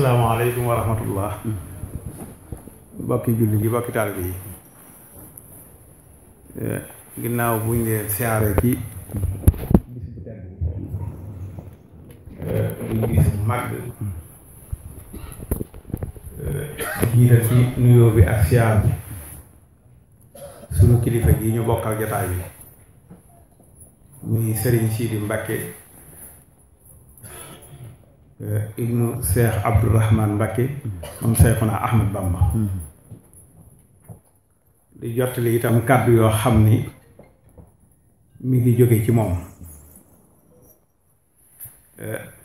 asalaamaaleykum wa rahmatullah bokki julli gi bokki taalibe yi ginnaaw buñ leen siyaare ci bis bu tedd bi bis bu màgg jiital ci nuyoo bi ak siyaar bi sunu kilifa gi ñu bokkal jataay bi muy Sëriñ Sidi Mbàkke ibnu Cheikh Abdourahman Mbacke moom Cheikhuna Ahmad Bamba di jottali itam kàddu yoo xam ni mi ngi jóge ci moom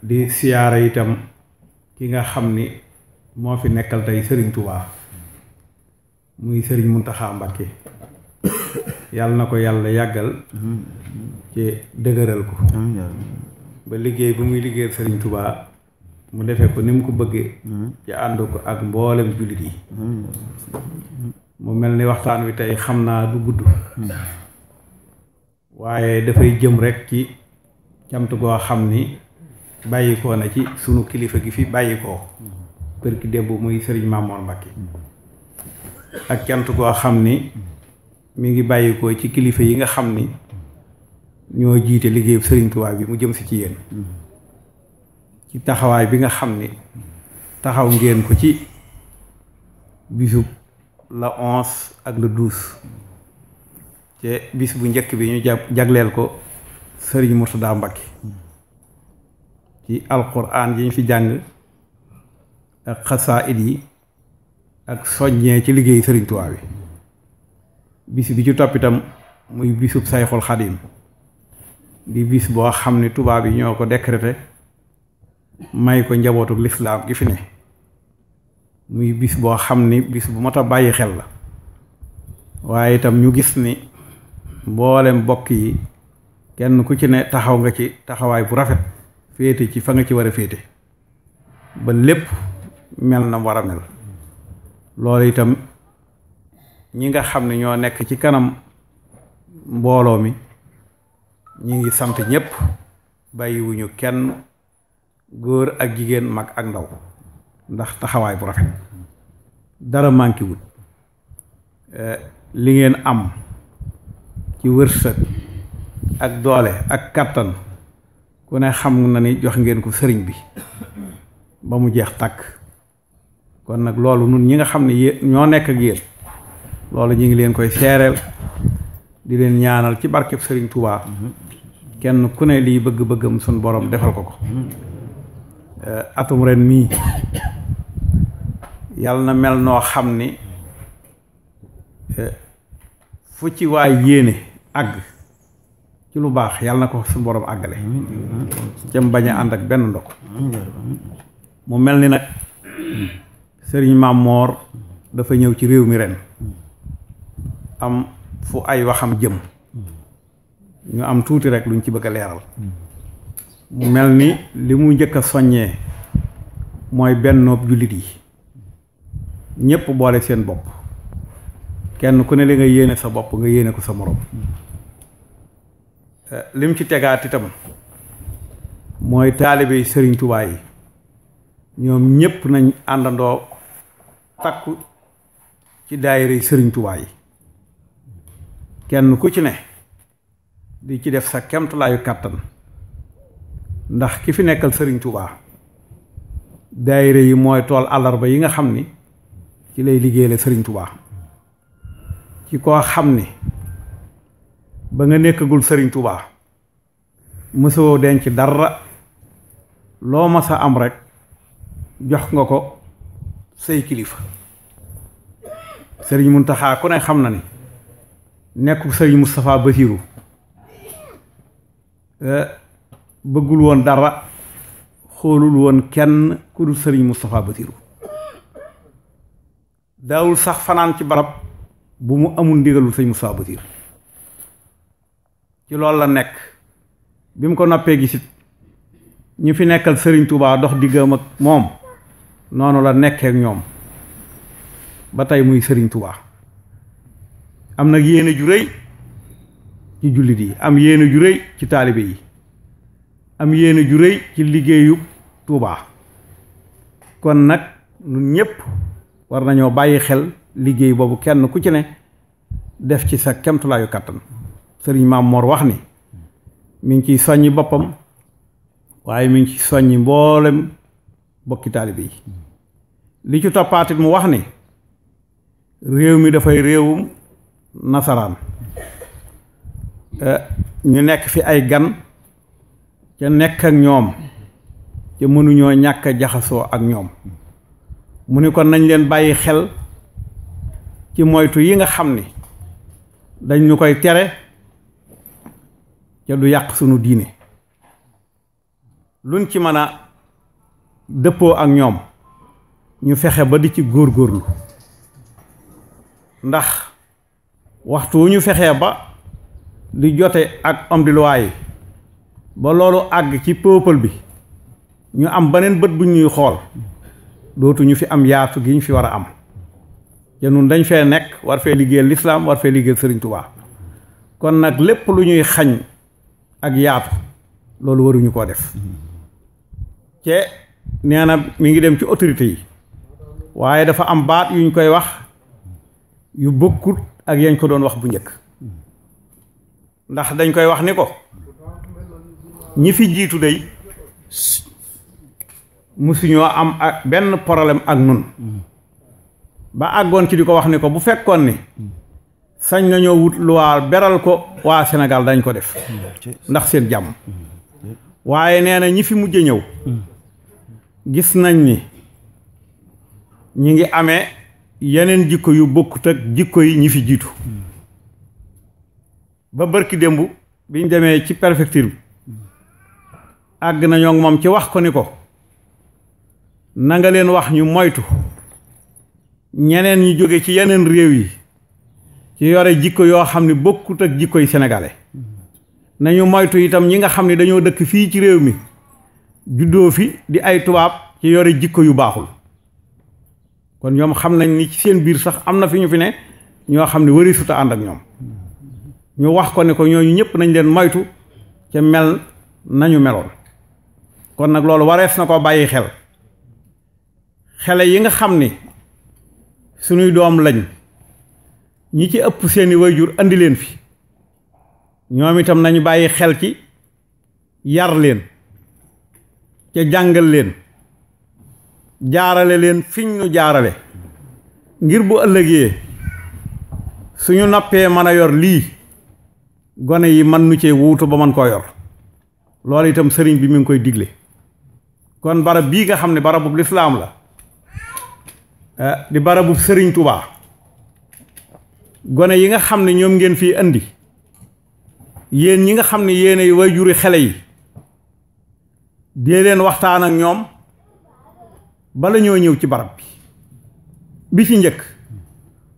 di siyaara itam ki nga xam ni moo fi nekkal tey Serigne Touba muy Serigne Mountakha Mbacke yàlla na ko yàlla yàggal ci dëgëral ko ba liggéey bu muy liggéeyal Serigne Touba mu defee ko ni mu ko bëggee ci ànd ko ak mboolem jullit yi mu mel ni waxtaan wi tey xam naa du gudd waaye dafay jëm rekk ci cant goo xam ni bàyyikoo na ci sunu kilifa gi fi bàyyikoo përki démb muy Sëriñ Mamoor Mbàkke ak cant goo xam ni mi ngi bàyyikoo ci kilifa yi nga xam ni ñoo jiite liggéeyu Sëriñ Tuubaa bi mu jëm si ci yéen ci taxawaay bi nga xam ni taxaw ngeen ko ci bisu la 11 ak le 12 te bis bu njëkk bi ñu jagleel ko Sëriñ Murtada Mbàkke ci alquran yi ñu fi jàng ak xasaayid yi ak soññee ci liggéey Sëriñ Tuubaa bi bis bi ci topp itam muy bisub Sayxul Xadiim di bis boo xam ni tubaab yi ñoo ko décrété may ko njabootuk lislaam gi fi ne muy bis boo xam ni bis bu mat a bàyyi xel la waaye itam ñu gis ni mboolem bokk yi kenn ku ci ne taxaw nga ci taxawaay bu rafet féete ci fa nga ci war a féete ba lépp mel na war a mel loolu itam ñi nga xam ne ñoo nekk ci kanam mbooloo mi ñi ngi sant ñépp bàyyiwuñu kenn góor ak jigéen mag ak ndaw ndax taxawaay bu rafet dara manqué wut li ngeen am ci wërsëg ak doole ak kàttan ku ne xam na ni jox ngeen ko sëriñ bi ba mu jeex tàkk kon nag loolu nun ñi nga xam ne ñoo nekk ak yéen loolu ñu ngi leen koy seereel di leen ñaanal ci barkeb Sëriñ Tuubaa kenn ku ne lii bëgg-bëggam suñ borom defal ko ko atum ren mii yàlla na mel noo xam ni fu ci waay yéene àgg ci lu baax yàlla na ko suñu borom àggale cam bañ a ànd ak benn ndok mu mel ni nag Sëriñ Mamoor dafa ñëw ci réew mi ren am fu ay waxam jëm ñu am tuuti rek luñ ci bëgg a leeral mu mel ni li mu njëkk a soññee mooy bennoob jullit yi ñépp boole seen bopp kenn ku ne li nga yéene sa bopp nga yéene ko sa moroom lim ci tegaat itam mooy taalibe Sëriñ Tuubaa yi ñoom ñépp nañ àndandoo takku ci daayira Sëriñ Tuubaa yi kenn ku ci ne di ci def sa kemtalaayu kàttan ndax ki fi nekkal Sëriñ Tuubaa daayira yi mooy tool àllarba yi nga xam ni ci lay liggéeyale Sëriñ Tuubaa ci koo xam ni ba nga nekkagul Sëriñ Tuubaa mësoo denc dara loo ma sa am rek jox nga ko say kilifa Sëriñ Muntaxaa ku ne xam na ni nekkul Sëriñ Moustapha Basiiru bëggul woon dara xoolul woon kenn ku dul Sëriñ Moustapha Basiiru daawul sax fanaan ci barab bu mu amul ndigalul Sëriñ Moustapha Basiiru ci loolu la nekk bi mu ko noppee gisit ñu fi nekkal Sëriñ Tuubaa dox diggam ak moom noonu la nekkee ak ñoom ba tey muy Sëriñ Tuubaa am nag yéene ju rëy ci jullit yi am yéene ju rëy ci taalibe yi am yéene ju rëy ci liggéeyu Tuubaa kon nag ñun ñëpp war nañoo bàyyi xel liggéey boobu kenn ku ci ne def ci sa kemtulaayu kàttan sëriñ Maam Mor wax ni mi ngi ciy soññi boppam waaye mi ngi ci soññi mboolem bokki taalibe yi li ci toppaatit mu wax ni réew mi dafay réewum nasaraan ñu nekk fi ay gan ca nekk ak ñoom ca mënuñoo ñàkk a jaxasoo ak ñoom mu ni kon nañ leen bàyyi xel ci moytu yi nga xam ni dañ ñu koy tere ca du yàq sunu diine luñ ci mën a dëppoo ak ñoom ñu fexe ba di ci góorgóorlu ndax waxtu wu ñu fexee ba di jote ak homme de loi yi ba loolu àgg ci peuple bi ñu am beneen bët bu ñuy xool dootu ñu fi am yaatu gi ñu fi war a am te nun dañ fee nekk war fee liggéeyal lislaam war fee liggéeyal Sëriñ Tuubaa kon nag lépp lu ñuy xañ ak yaatu loolu waruñu koo def te nee na mi ngi dem ci autorité yi waaye dafa am baat yuñ koy wax yu bokkut ak yañ ko doon wax bu njëkk ndax dañ koy wax ni ko ñi fi jiitu day musuñoo am ak benn problème ak nun ba àggoon ci di ko wax ni ko bu fekkoon ni sañ nañoo wut loi beral ko waa Sénégal dañ ko def ndax seen jàmm waaye nee na ñi fi mujj ñëw gis nañ ni ñi ngi amee yeneen jikko yu bokkut ak jikko yi ñi fi jiitu ba bërki démb biñ demee ci préfecture bi àgg nañoo moom ci wax ko ni ko na nga leen wax ñu moytu ñeneen ñi jóge ci yeneen réew yi ci yore jikko yoo xam ne bokkut ak jikko yi sénégalais nañu moytu itam ñi nga xam ne dañoo dëkk fii ci réew mi juddoo fi di ay tubaab ci yore jikko yu baaxul kon ñoom xam nañ ni ci seen biir sax am na fi ñu fi ne ñoo xam ne wari suta ànd ak ñoom ñu wax ko ne ko ñooñu ñëpp nañ leen moytu ca mel nañu meloon kon nag loolu warees na ko bàyyi xele yi nga xam ni suñuy doom lañ ñi ci ëpp seeni wayjur andi leen fi ñoom itam nañu bàyyi xel ci yar leen ca jàngal leen jaarale leen fiñ ñu jaarale ngir bu ëllëgee suñu noppee mën a yor lii gone yi mën nu cee wuutu ba mën koo yor loolu itam sëriñ bi mi ngi koy digle kon barab bii nga xam ne barabub lislaam la di barabub sëriñ Tuubaa gone yi nga xam ne ñoom ngeen fii andi yéen ñi nga xam ne yéenay waajuri xele yi dee leen waxtaan ak ñoom bala ñoo ñëw ci barab bi ci njëkk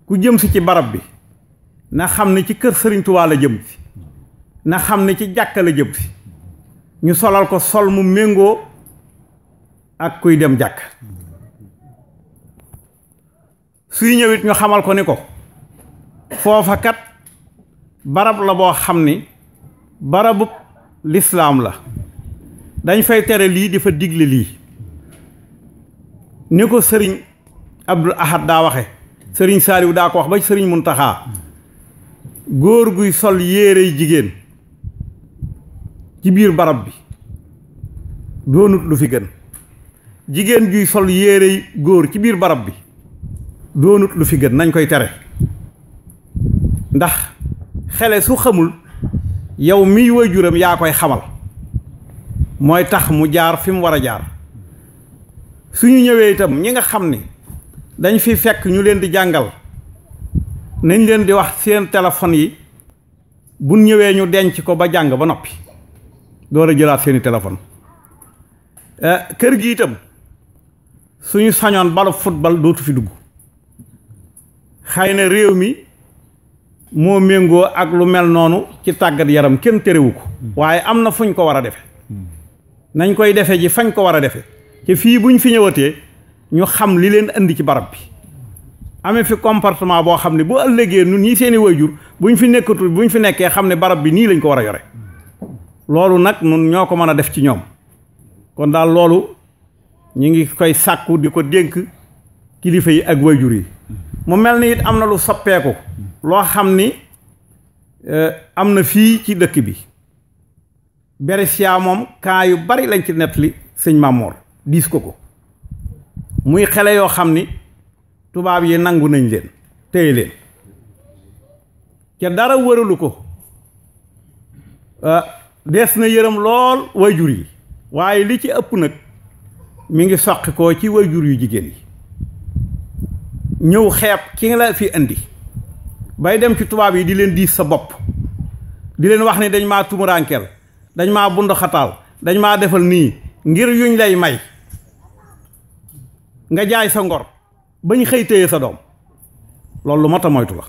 ku jëm si ci barab bi na xam ne ci kër sëriñ Tuubaa la jëm si na xam ne ci jàkka la jëm si ñu solal ko sol mu méngoo ak kuy dem jàkk suy ñëwit ñu xamal ko ni ko foofa kat barab la boo xam ni barabub lislaam la dañ fay tere lii di fa digle lii ni ko sëriñ Abdul Ahad daa waxe sëriñ Saaliw daa ko wax ba sëriñ Muntaxaa góor guy sol yérey jigéen ci biir barab bi doonut lu fi gën jigéen juy sol yérey góor ci biir barab bi doonut lu fi gën nañ koy tere ndax xele su xamul yow miy waajuram yaa koy xamal mooy tax mu jaar fi mu war a jaar suñu ñëwee itam ñi nga xam ni dañ fi fekk ñu leen di jàngal nañ leen di wax seen téléphone yi bu ñëwee ñu denc ko ba jàng ba noppi door a jëlaat seeni téléphone kër gi itam suñu sañoon balu football dootu fi dugg xëy na réew mi moo méngoo ak lu mel noonu ci tàggat yaram kenn terewu ko waaye am na fuñ ko war a defe nañ koy defe ji fañ ko war a defe te fii buñ fi ñëwatee ñu xam li leen indi ci barab bi amee fi comportement boo xam ne bu ëllëgee nun ñi seeni waajur buñ fi nekkatul buñ fi nekkee xam ne barab bi nii lañ ko war a yore loolu nag nun ñoo ko mën a def ci ñoom kon daal loolu ñi ngi koy sàkku di ko dénk kilifa yi ak wayjur yi mu mel ni it am na lu soppeeku loo xam ni am na fii ci dëkk bi Bérésia moom kaa yu bari lañ ci nettali sëñ Mamor diis ko muy xele yoo xam ni tubaab yi nangu nañ leen téye leen ca dara wëralu ko des na yërëm lool wayjur yi waaye li ci ëpp nag mi ngi soqi ko ci wayjur yu jigéen yi ñëw xeeb ki nga la fi indi bay dem ci tubaab yi di leen diis sa bopp di leen wax ni dañ maa tumuraankeel dañ maa bund xataal dañ maa defal nii ngir yuñ lay may nga jaay sa ngor bañ xëy téye sa doom loolu lu mat a moytu la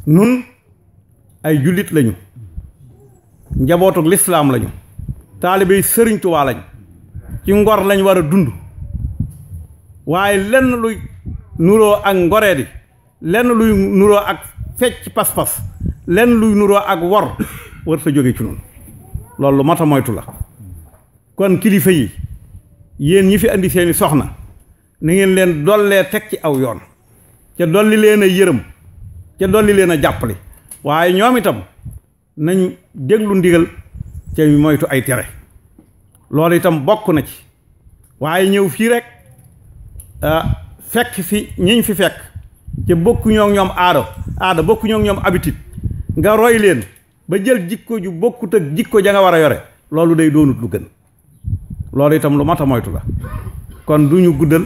nun ay jullit lañu njabootuk lislaam lañu taalibey sëriñ Tuubaa lañ ci ngor lañ war a dund waaye lenn luy nuroo ak ngoreedi lenn luy nuroo ak fecc pas-pas lenn luy nuroo ak war sa jóge ci noonu loolu lu mat a moytu la kon kilifa yi yéen ñi fi andi seeni soxna na ngeen leen dollee teg ci aw yoon ca dolli leen a yërëm ca dolli leen a jàppale waaye ñoom itam nañ déglu ndigal ca moytu ay tere loolu itam bokk na ci waaye ñëw fii rek fekk fi ñiñ fi fekk ca bokkuñoo ak ñoom aada bokkuñoo ak ñoom habitude nga roy leen ba jël jikko ju bokkut ak jikko ja nga war a yore loolu day doonut lu gën loolu itam lu mat a moytu la kon du ñu guddal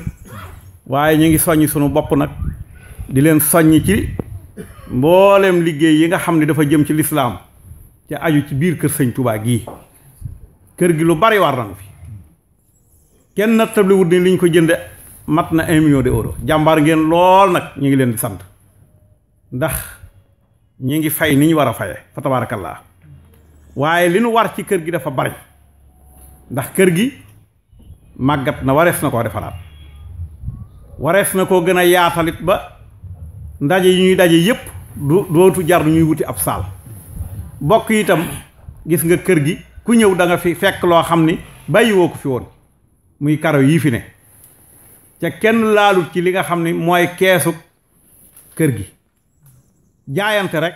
waaye ñu ngi soññ sunu bopp nag di leen soññ ci mboolem liggéey yi nga xam ne dafa jëm ci lislaam ca aju ci biir kër sëñ Tuubaa gii kër gi lu bari war na fi kenn nattabli wut ni liñ ko jënde mat na 1 million d'euros jàmbaar ngeen lool nag ñu ngi leen di sant ndax ñi ngi fay ni ñu war a faye fa tabaarakallaa waaye li nu war ci kër gi dafa bari ndax kër gi màggat na warees na koo defaraat warees na koo gën a yaatalit ba ndaje yi ñuy daje yépp dootu jar ñuy wuti ab saal bokk itam gis nga kër gi ku ñëw da nga fi fekk loo xam ni bàyyiwoo ko fi woon muy karo yii fi ne ca kenn laalut ci li nga xam ni mooy keesu kër gi jaayante rek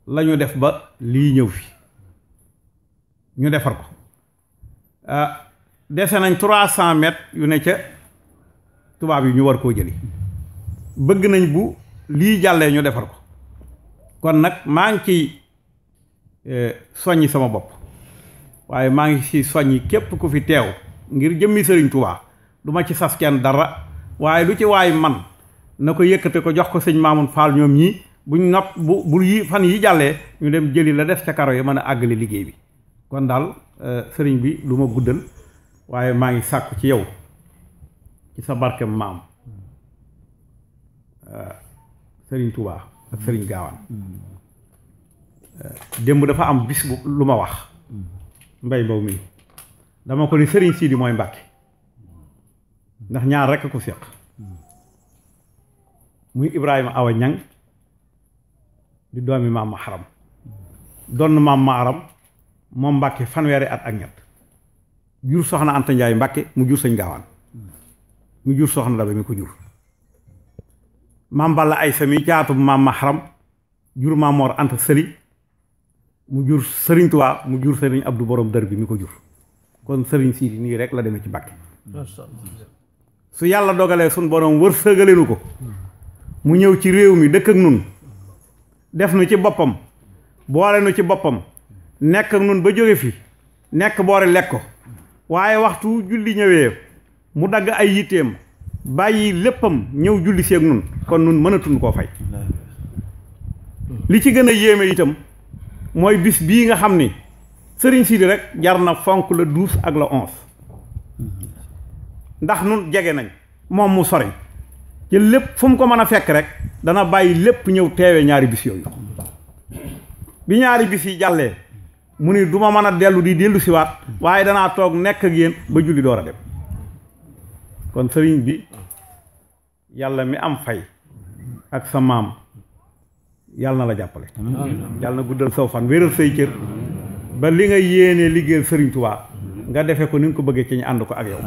lañu def ba lii ñëw fi ñu defar ko dese nañ 300 mètres yu ne ca tubaab yi ñu war koo jëli bëgg nañ bu lii jàllee ñu defar ko kon nag maa ngi ciy soññi sama bopp waaye maa ngi ci soññi képp ku fi teew ngir jëmmi sëriñ Tuubaa du ma ci sas kenn dara waaye lu ci waay man na ko yëkkate ko jox ko sëñ Maamun Faal ñoom ñii buñ nopp bu yi fan yi jàllee ñu dem jëli la def ca karo yi mën a àggale liggéey bi kon daal sëriñ bi lu ma guddal waaye maa ngi sàkku ci yow ci sa barkem maam sëriñ Tuubaa ak sëriñ Gaawaan démb dafa am bis bu lu ma wax mbay mbaw mi dama ko ni sëriñ Sidi mooy Mbàkke ndax ñaar rekk ko séq muy Ibrahima Awa Ñang di doomi maam ma xaram doon maam ma aram moom Mbàkke fanweeri at ak ñett jur soxna Anta Njaay Mbàkke mu jur sëñ Gaawaan mu jur soxna Daba mi ko jur maam Balla Aysa mi caatu maam ma xaram jur maam Mor Anta Sëli mu jur sëriñ Tuubaa mu jur sëriñ Abdu borom dër bi mi ko jur kon sëriñ Sidi nii rek la demee ci Mbàkke su yàlla dogalee suñ borom wërsëgalenu ko mu ñëw ci réew mi dëkk ak nun def nu ci boppam boole nu ci boppam nekk ak nun ba jóge fi nekk boore lekk ko waaye waxtu julli ñëwee mu dagg ay yitteem bàyyi léppam ñëw julli seeg nun kon nun mënatuñ koo fay li ci gën a yéeme itam mooy bis bii nga xam ni sëriñ Sidi rek jar na fonk la 12 ak la 11 ndax nun jege nañ moom mu sori ci lépp fu mu ko mën a fekk rek dana bàyyi lépp ñëw teewe ñaari bis yooyu bi ñaari bis yi jàllee mu ni du ma mën a dellu siwaat waaye danaa toog nekk ak yéen ba julli door a dem kon sëriñ bi yàlla mi am fay ak sa maam yàlla na la jàppale yàlla na guddal saw fan wéral say cër ba li nga yéenee liggéeyal sëriñ Tuubaa nga defe ko ni nga ko bëggee ci ñu ànd ko ak yow